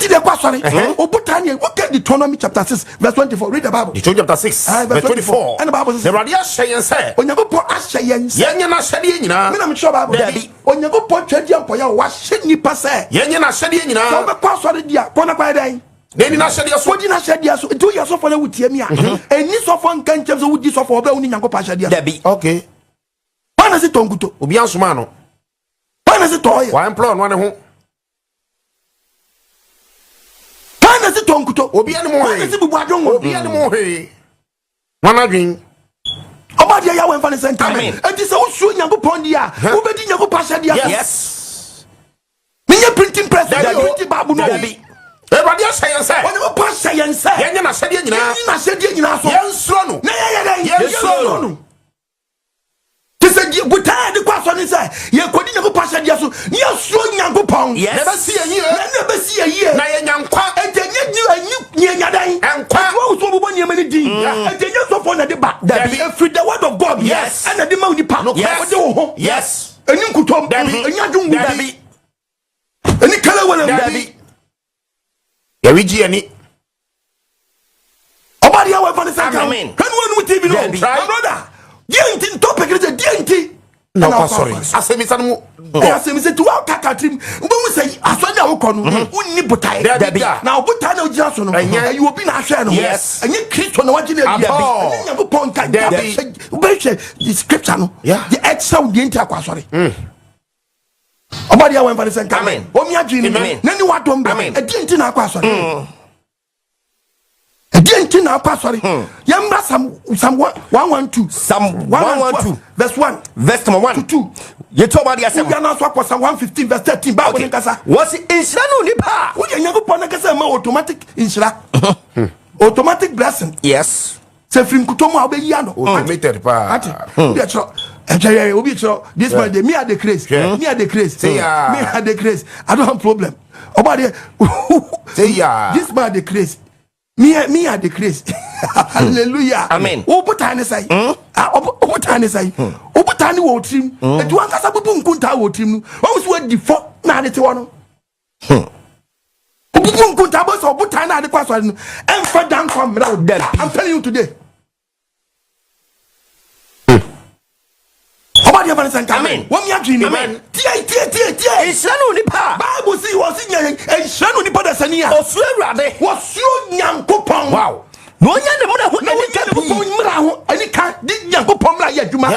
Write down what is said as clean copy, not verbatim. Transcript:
Deɛ ti deɛ kɔ asɔre. Obotan yɛ woka Deuteronomy chapter 6 verse 24. Read the Bible. Deuteronomy chapter 6 Ah, verse 24. Ɛna Bible sɛ Awurade ahyɛ yɛn sɛ Onyankopɔn ahyɛ yɛn sɛ yɛnyɛ n'ahyɛdeɛ nyinaa. Me na mekyerɛ Bible. Dabi. Onyankopɔn twɛ di mpɔyɛ a wahyɛ nnipa sɛ Yɛnyɛ n'ahyɛdeɛ sɛ nyinaa. wobɛkɔ asɔre di a, kɔ na kɔyɛ dɛn? Na ɛni n'ahyɛdeɛ so. Wodi n'ahyɛdeɛ so. Nti woyɛ sɔfo na wotie mi a, ɛni sɔfo nka nkyɛm sɛ wodi sɔfo ɔbɛ wo ne Nyankopɔn ahyɛdeɛ so. Dabi. Okay. Wana se tɔ nkuto? Obi ansoma no. Wana se tɔ ɔyɛ? Wa employ ɔno ne ho. Wana se tɔ nkuto? Obi anim hwee. Wana se bubu adwongo? Obi anim hwee. Wɔn adwen. Ɔba deɛ yɛwɔ mfa ne sɛ nka. Amen. Enti sɛ wosuo Nyankopɔn di a, wobɛdi Nyankopɔn ahyɛdeɛ so. Menyɛ printing press. Dabi o. Printing Bible no. Dabi. Awurade ahyɛ yɛn sɛ Onyankopɔn ahyɛ yɛn sɛ yɛnyɛ n'ahyɛdeɛ nyinaa. Yɛnyi n'ahyɛdeɛ nyinaa so. Yɛnsuro no. Na yɛyɛ dɛn? Yɛnsuro no. Te sɛ botae a yɛde kɔ asɔre ne sɛ yɛkɔdi Nyankopɔn ahyɛdeɛ so ne yɛsuro Nyankopɔn. Na ɛbɛsi yɛn yie. Na ɛna ɛbɛsi yɛn yie. Na yɛnya nkwa. Enti ɛnyɛ ɛnyi yɛnya dɛn? Nkwa. Enti wɔn so wɔbobɔ nneɛma no din. Enti ɛnyɛ sɔfoɔ na ɛde ba. Dabi. Ɛfiri the word of God. Ɛna ɛde ma onipa. Nokorɛ. Ɔde wo ho. Ɛni nkutom. Dabi. Ɛnyɛ adwongu. Dabi. Ɛni kelewele mu. Dabi. Yɛregye yɛni. Ɔba deɛ wɔmfa ne sɛ nka. Amen. Hwɛ ne wɔnum TV no. Dabi. My brother, deɛ nti topic ne sɛ deɛ nti Na ɛna ɔkɔ ɔkɔ asɔre. asɔre. Asɛmisa no mu. Ɛyɛ asɛm sɛ ti wa kaka tirim, wobɛhu sɛ asɔre a wokɔ no, wonni botae. Dabi da. Na wobotae na wogyina so no, Ɛnyɛ. ɛyɛ obi na ahwɛ no. Ɛnyɛ Kristo na wagye no adi. At all. Ɛnyɛ Nyankopɔn nka. Dabi. Wobɛhwɛ scripture no deɛ ɛkyerɛ wo deɛ nti akɔ asɔre. Ɔba deɛ wɔmfa ne sɛ nka. Amen. Ɔmi adwene no Amen. na ne wadɔm bɛ. Amen. Ɛdeɛ nti na akɔ asɔre? Ɛdeɛ nti na akɔ asɔre? Yɛmmra Psalm 112. Psalm 112. Verse 1 Verse number 1 to 2. Yɛtu ɔba deɛ asɛm. Wowia no so akɔ Psalm 115 verse 13. Bible ne nkasa. Wɔsi nhyira ne onipa a Woyɛ Nyankopɔn no kasa ma automatic nhyira, automatic blessing. Sɛ firi nkuto mu a, wobɛyi ano. Automated paa. Ate obi ɛkyerɛ ɛkyerɛ obi kyerɛ this man dey, me I dey craze. Me I dey craze. Say ya. Me I dey craze. I don't have problem. Ɔba deɛ Say ya. this man dey craze. Me I dey craze. Hallelujah. Amen. Wo botan ne sɛn? Ah, wo botan ne sɛn? Wo botan ne wɔ wo tirim. Eti wankasa bubu nkuntaa wɔ tirim no, wɔn so wadi fɔ na ade te hɔ no, obubu nkuntaa bɔ sɛ ɔbotan na ade kɔ asɔre no, ɛnfa dan kɔ mmerɛ wo. Dabi. I'm telling you today. Ɔba deɛ fa ne sɛ nka. Amen. Wɔn mi adwene ni. Amen. Tie, tie, tie, tie. Nhyira ne onipa a Bible si wɔ si nya nhyira no nipa dasani a ɔsuro Awurade. Wɔsuro Nyankopɔn. Na ɔnya ne mmara ho Na wɔnya anika Nyankopɔn pii. mmara ho anika, de Nyankopɔn mmara yɛ adwuma.